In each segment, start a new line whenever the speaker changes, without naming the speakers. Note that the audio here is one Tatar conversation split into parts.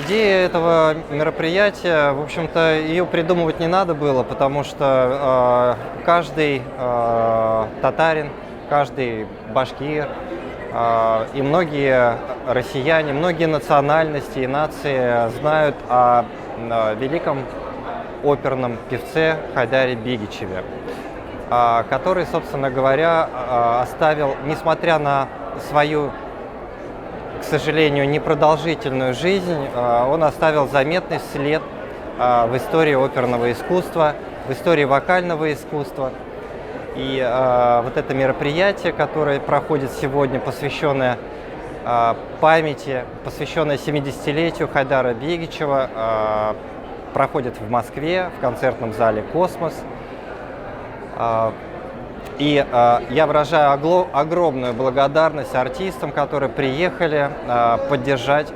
Идея этого мероприятия, в общем-то, ее придумывать не надо было, потому что каждый татарин, каждый башкир и многие россияне, многие национальности и нации знают о великом оперном певце Хайдаре Бигичеве, который, собственно говоря, оставил, несмотря на свою, к сожалению, непродолжительную жизнь, он оставил заметный след в истории оперного искусства, в истории вокального искусства. И вот это мероприятие, которое проходит сегодня, посвященное памяти, посвященное 70-летию Хайдара Бигичева, Проходит в Москве, в концертном зале «Космос». И я выражаю огромную благодарность артистам, которые приехали поддержать,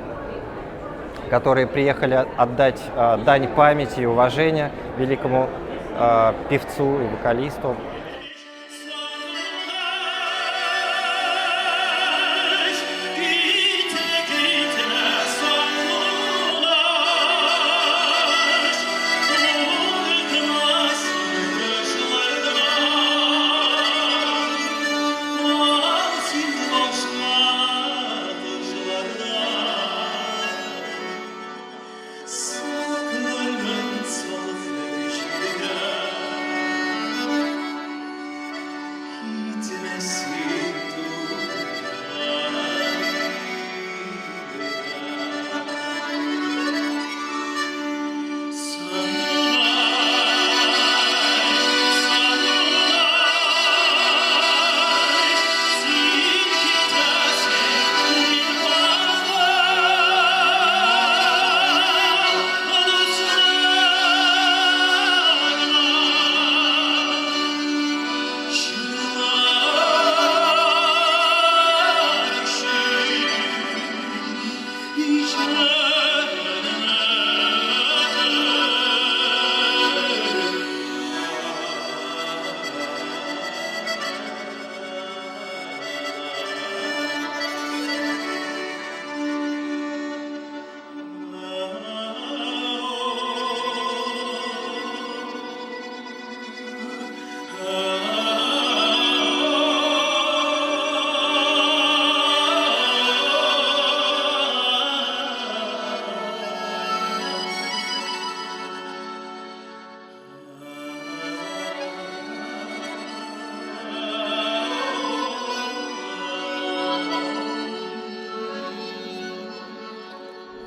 которые приехали отдать дань памяти и уважения великому певцу и вокалисту.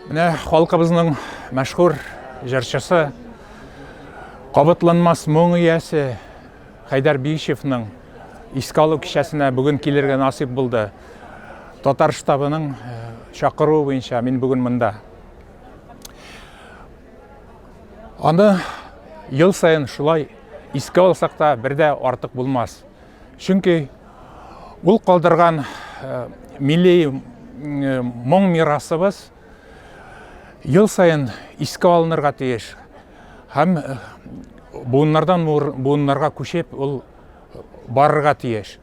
Менә халкыбызның мәшһүр җырчысы, кабатланмас моң иясе Хәйдәр Биишевның искә алу кичәсенә бүген килергә насыйп булды. Татар штабының чакыруы буенча мин бүген монда. Аны ел саен шулай искә алсак та бер дә артык булмас. Чөнки ул калдырган милли моң мирасыбыз ел саен искә алынырга тиеш. Һәм буыннардан буыннарга күчеп ул барырга тиеш.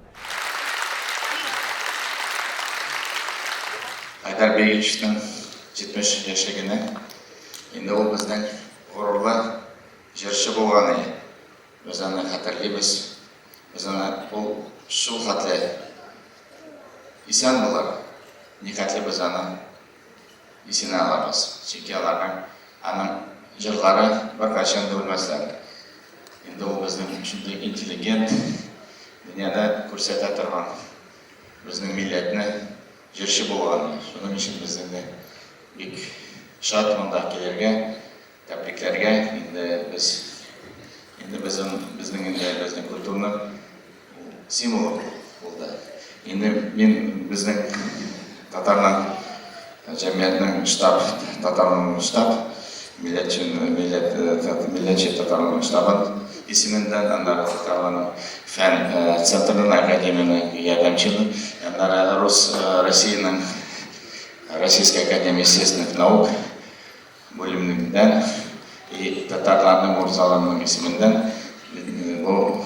Айдар Бегичның 70 яшьлегенә инде ул безнең горурлы җырчы булган иде. Без аны хәтерлибез. Без аны ул шул хәтле исән булыр, нихәтле без аны исенә алабыз. Чөнки аларның аның җырлары беркайчан да үлмәсләр. Инде ул безнең шундый интеллигент, дөньяда күрсәтә торган безнең милләтне җырчы булган. Шуның өчен без инде бик шат монда килергә. Тәбрикләргә инде без инде безнең безнең инде безнең культурның символы булды. Инде мин безнең татарның җәмгыятьнең штаб татарның штаб милләтче милләт милләтче татарның штабын исеменнән аннары татарларның фән центрының академияның ярдәмчеле аннары рус Россиянең Российская академия естественных наук Бүлемнән и татарларның морзаларының исеменнән бу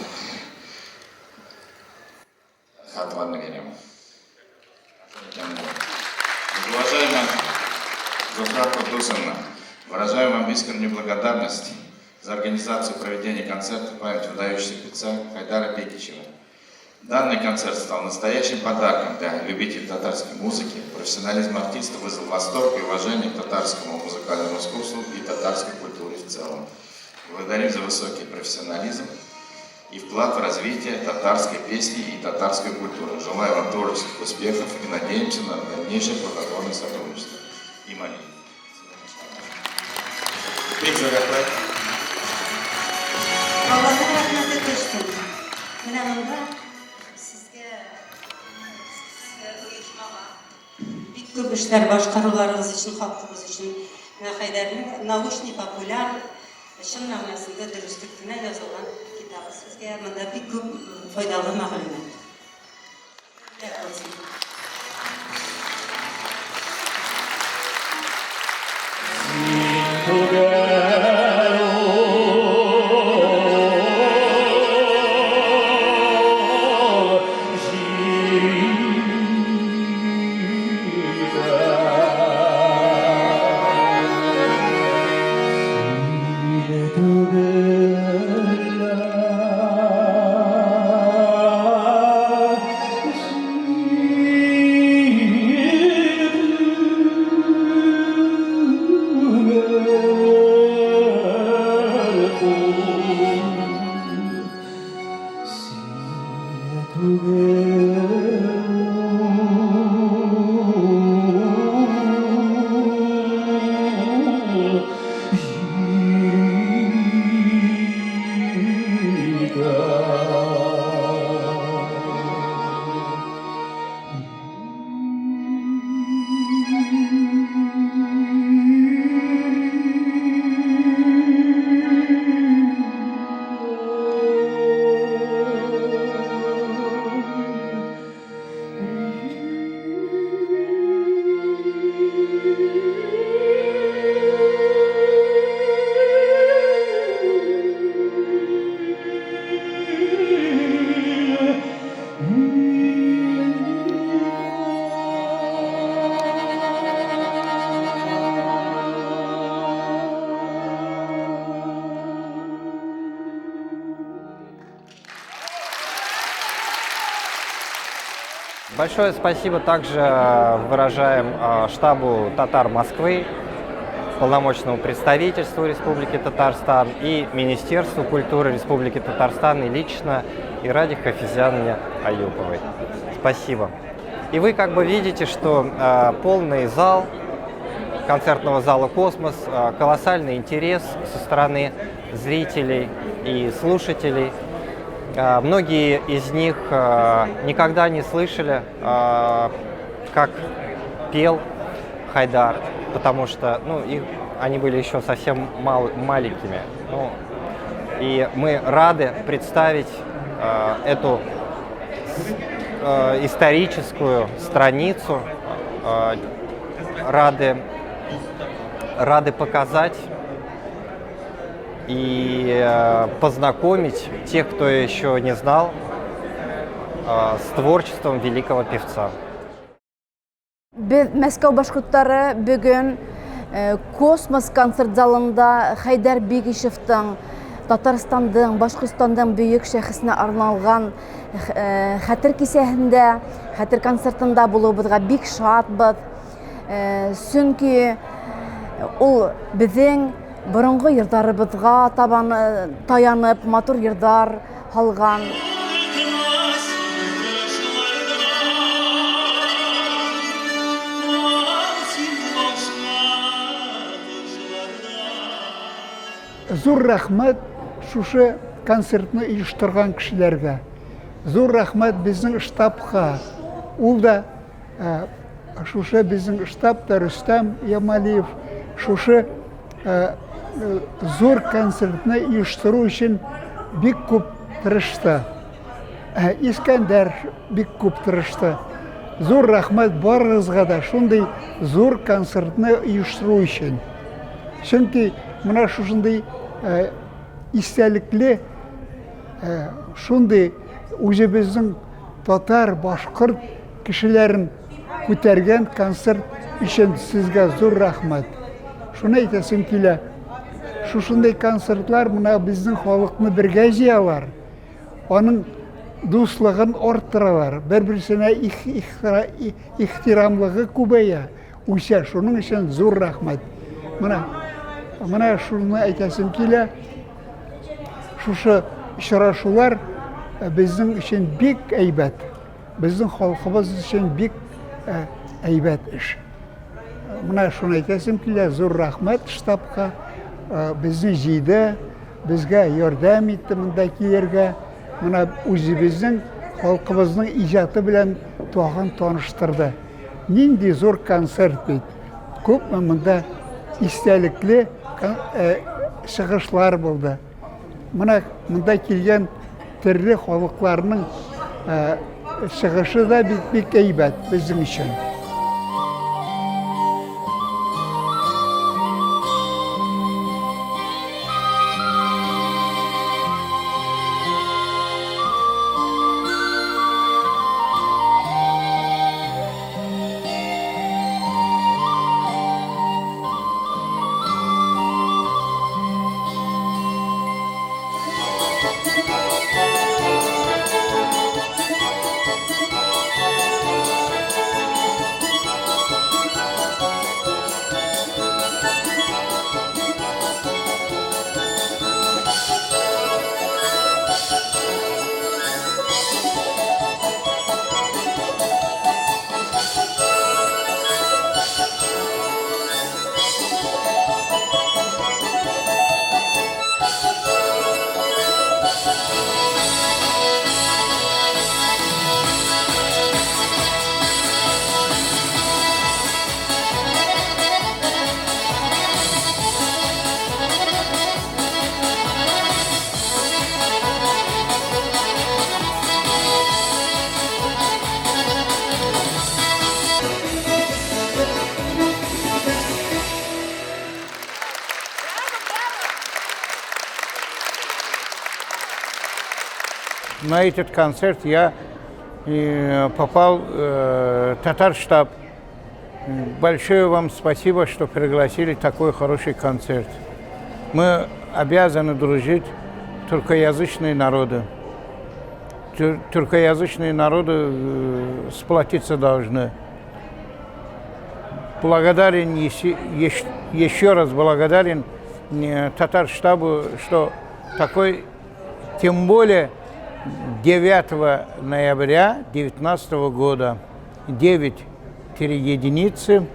хатларны бирәм. Уважаемая Зухра Кудусовна, выражаю вам искреннюю благодарность за организацию проведения концерта в память выдающегося певца Хайдара Бекичева. Данный концерт стал настоящим подарком для любителей татарской музыки. Профессионализм артиста вызвал восторг и уважение к татарскому музыкальному искусству и татарской культуре в целом. Благодарим за высокий профессионализм и вклад в развитие татарской песни и татарской культуры. Желаю вам творческих успехов и надеемся на дальнейшее плодотворное сотрудничество. Имали. Бик зур рәхмәт.
Аллаһның рәхмәте төшсен. Менә монда сезгә сезгә оешмага бик күп эшләр башкаруларыгыз өчен, халкыбыз өчен. Менә Хәйдәрнең научный популяр чын мәгънәсендә дөреслек кенә язылган китабы сезгә. Монда бик күп файдалы мәгълүмат. Бүләк булсын.
Большое спасибо также выражаем штабу Татар Москвы, полномочному представительству Республики Татарстан и Министерству культуры Республики Татарстан и лично Ираде Хафизяновне Аюповой. Спасибо. И вы как бы видите, что полный зал концертного зала «Космос», колоссальный интерес со стороны зрителей и слушателей. Многие из них никогда не слышали, как пел Хайдар, потому что ну, их, они были еще совсем маленькими. Ну, и мы рады представить эту историческую страницу, рады показать и познакомить тех, кто еще не знал, с творчеством великого певца.
Без Мәскәү башкортлары бүген Космос концерт залында Хәйдәр Бигишевтың Татарстандың, Башкортстандың бөек шәхесенә арналган хәтер кисәһендә, хәтер концертында булуыбызга бик шатбыз. Чөнки ул безнең борынгы йырдарыбызга табан таянып, матур йырдар һалган.
Зур рәхмәт шушы концертны оештырган кешеләргә. Зур рәхмәт безнең штабка. Ул да шушы безнең штаб та Рөстәм Ямалиев шушы зур концертны оештыру өчен бик күп тырышты. Искәндәр бик күп тырышты. Зур рәхмәт барыгызга да шундый зур концертны оештыру өчен. Чөнки менә шушындый истәлекле шундый үзебезнең татар, башкорт кешеләрен күтәргән концерт өчен сезгә зур рәхмәт. Шуны әйтәсем килә. Шушындый концертлар менә безнең халыкны бергә җыялар. Аның дуслыгын арттыралар. Бер-берсенә ихтирамлыгы күбәя, үсә. Шуның өчен зур рәхмәт. Менә менә шуны әйтәсем килә. Шушы очрашулар безнең өчен бик әйбәт. Безнең халкыбыз өчен бик әйбәт эш. Менә шуны әйтәсем килә, зур рәхмәт штабка, безне җыйды, безгә ярдәм итте монда килергә. Менә үзебезнең халкыбызның иҗаты белән тагын таныштырды. Нинди зур концерт бит. Күпме монда истәлекле чыгышлар булды. Менә монда килгән төрле халыкларның чыгышы да бик бик әйбәт безнең өчен.
На этот концерт я э, попал э, Татарштаб. Большое вам спасибо, что пригласили такой хороший концерт. Мы обязаны дружить тюркоязычные народы. Тюркоязычные народы э, сплотиться должны. Благодарен еще раз благодарен э, Татарштабу, что такой, тем более 9 ноября 2019 года, 9 3 единицы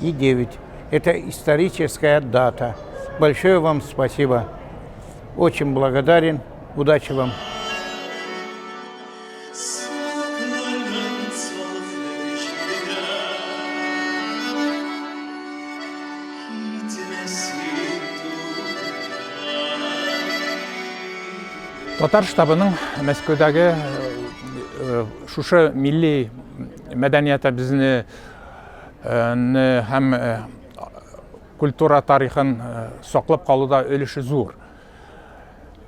и 9. Это историческая дата. Большое вам спасибо. Очень благодарен. Удачи вам.
Татар штабының Мәскәүдәге шушы милли мәдәниятебезне һәм культура тарихын саклап калуда өлеше зур.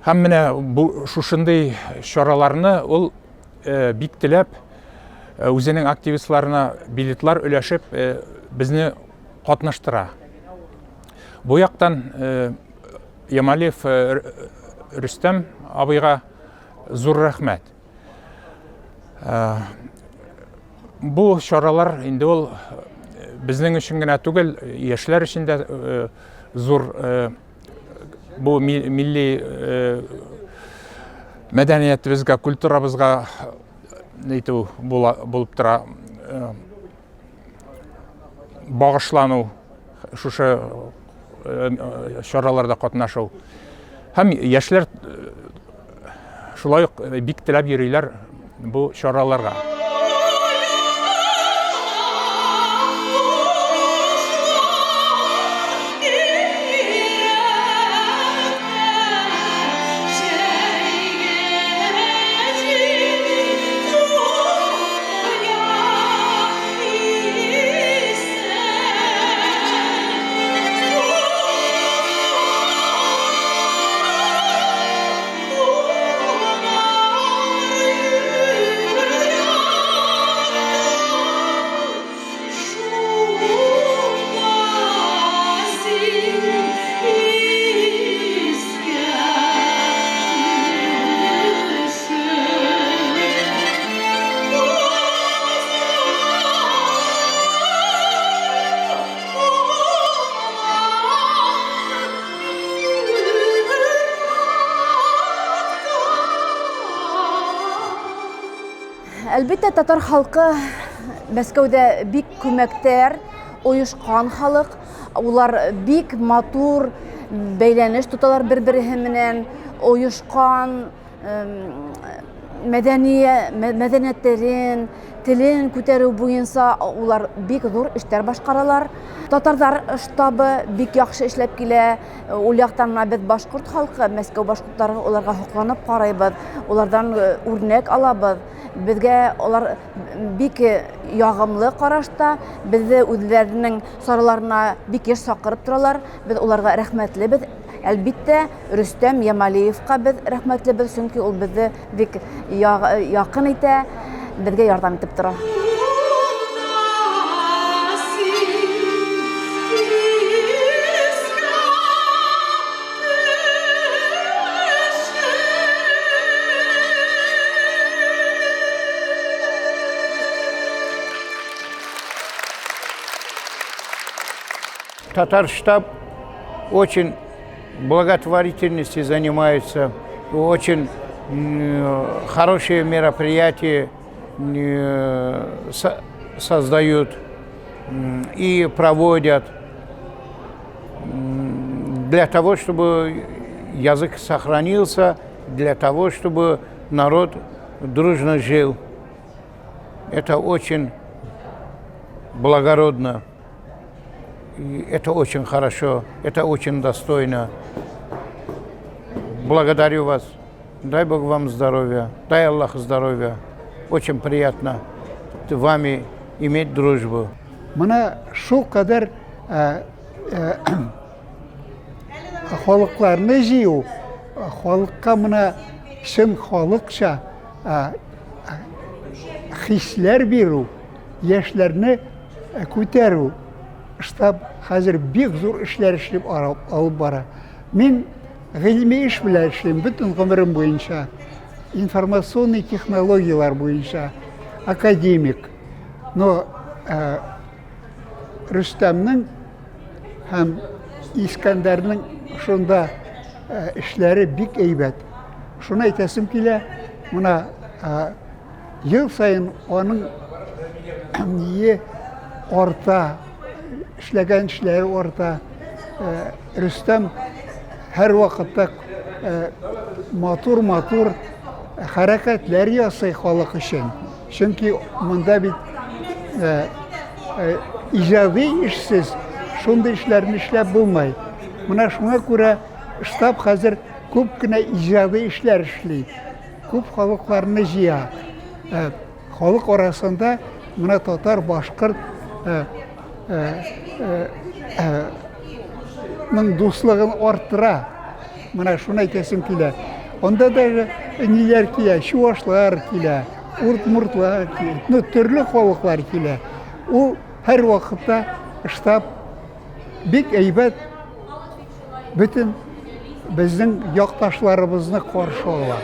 Һәм менә бу шушындый чараларны ул бик теләп үзенең активистларына билетлар өләшеп безне катнаштыра. Бу яктан Ямалиев Рөстәм абыйга зур рәхмәт. Бу чаралар инде ул безнең өчен генә түгел, яшьләр өчен дә зур бу милли мәдәниятебезгә, культурабызга әйтү булып тора багышлану шушы чараларда катнашу. Һәм яшьләр шулай ук бик теләп йөриләр бу чараларга.
Әлбәттә, татар халкы Мәскәүдә бик күмәктәр, оешкан халык. Улар бик матур бәйләнеш тоталар бер-береһе менән, оешкан. мәдәниятләрен, телен күтәрү буенча улар бик зур эшләр башкаралар. Татарлар штабы бик яхшы эшләп килә. Ул яктан менә без башкорт халкы, Мәскәү башкортлары уларга һокланып карыйбыз, улардан үрнәк алабыз. Безгә алар бик ягымлы карашта, безне үзләренең сараларына бик еш чакырып торалар. Без уларга рәхмәтлебез. Әлбиттә, Рөстәм Ямалиевка без рәхмәтлебез, чөнки ул безне бик якын итә, безгә ярдәм итеп тора.
Татарштаб очень благотворительностью занимается, очень хорошие мероприятия создают и проводят для того, чтобы язык сохранился, для того, чтобы народ дружно жил. Это очень благородно. И это очень хорошо, это очень достойно. Благодарю вас. Дай Бог вам здоровья, дай Аллах здоровья. Очень приятно вами иметь дружбу.
Менә шул кадәр халыкларны җыю, халыкка менә чын халыкча хисләр бирү, яшьләрне күтәрү штаб хәзер бик зур эшләр эшләп алып бара. Мин гыйльми эш белән эшлим бөтен гомерем буенча. Информационный технологияләр буенча академик. Но э, Рөстәмнең һәм Искәндәрнең шунда э, эшләре бик әйбәт. Шуны әйтәсем килә, менә э, Ел саен аның ние арта, эшләгән эшләре арта. Э, Рөстәм һәрвакытта э, матур-матур хәрәкәтләр ясый халык өчен. Чөнки монда бит э, иҗади эшсез шундый эшләрне эшләп булмый. Менә шуңа күрә штаб хәзер күп кенә иҗади эшләр эшли. Күп халыкларны җыя. Э, халык арасында менә татар, башкорт э, э, ның дуслыгын арттыра. Менә шуны әйтәсем килә. Анда даже ниләр килә, чувашлар килә, урт-муртлар килә, ну, төрле халыклар килә. Ул һәр вакытта штаб бик әйбәт бөтен безнең якташларыбызны каршы ала.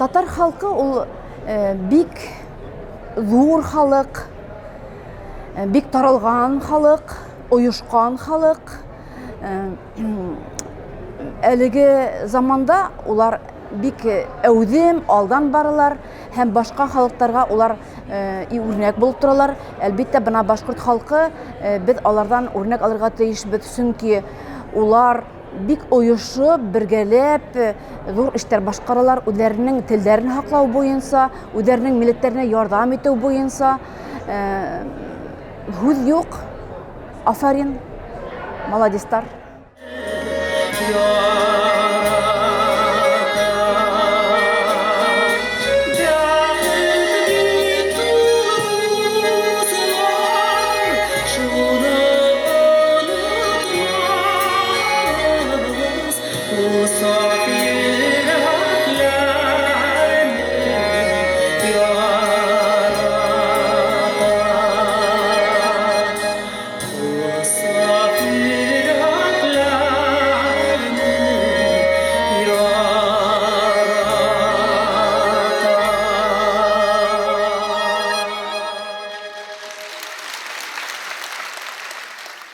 Татар халкы ул бик зур халык, бик таралган халык, оешкан халык. Әлеге заманда улар бик әүдем, алдан баралар һәм башка халыкларга улар үрнәк булып торалар. Әлбиттә, бына башкорт халкы без алардан үрнәк алырга тиешбез, чөнки улар бик оешып, бергәләп зур эшләр башкаралар, үзләренең телләрен һаклау буенча, үзләренең милләтләренә ярдәм итү буенча. Һүз юк. Афәрин. Молодецлар.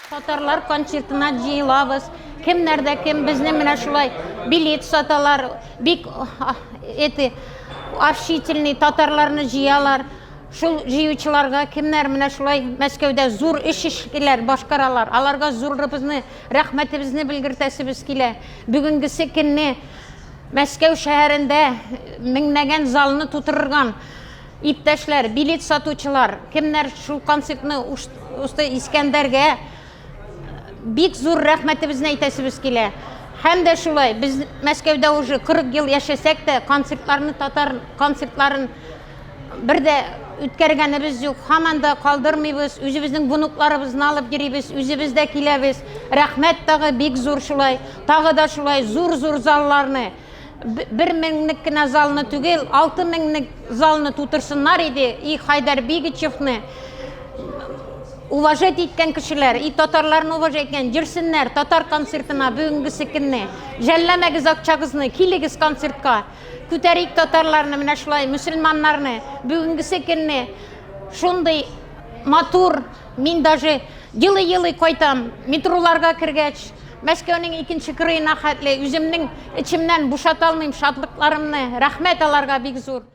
Татарлар концертына җыелабыз. Кемнәр дә кем безне менә шулай билет саталар. Бик эти общительный татарларны җыялар. Шул җыючыларга кемнәр менә шулай Мәскәүдә зур эш эшлиләр, башкаралар. Аларга зурыбызны, рәхмәтебезне белгертәсебез килә. Бүгенгесе көнне Мәскәү шәһәрендә меңнәгән залны тутырырган иптәшләр, билет сатучылар, кемнәр шул концертны усты Искәндәргә бик зур рәхмәтебезне әйтәсебез килә. Һәм дә шулай, без Мәскәүдә уже 40 ел яшәсәк тә, концертларны, татар концертларын бер дә үткәргәнебез юк. Һаман да калдырмыйбыз, үзебезнең внукларыбызны алып йөрибез, үзебез дә киләбез. Рәхмәт тагы бик зур шулай, тагы да шулай зур-зур залларны, бер меңлек кенә залны түгел, алты меңлек залны тутырсыннар иде. И Хайдар Бигичевны уважать иткән кешеләр, и татарларны уважать иткән, йөрсеннәр татар концертына бүгенгесе көнне. Жәлләмәгез акчагызны, килегез концертка. Күтәрик татарларны, менә шулай мөселманнарны. Бүгенгесе көнне шундый матур, мин даже елый-елый кайтам, метроларга кергәч, Мәскәүнең икенче кырыена хәтле үземнең эчемнән бушата алмыйм шатлыкларымны. Рәхмәт аларга бик зур.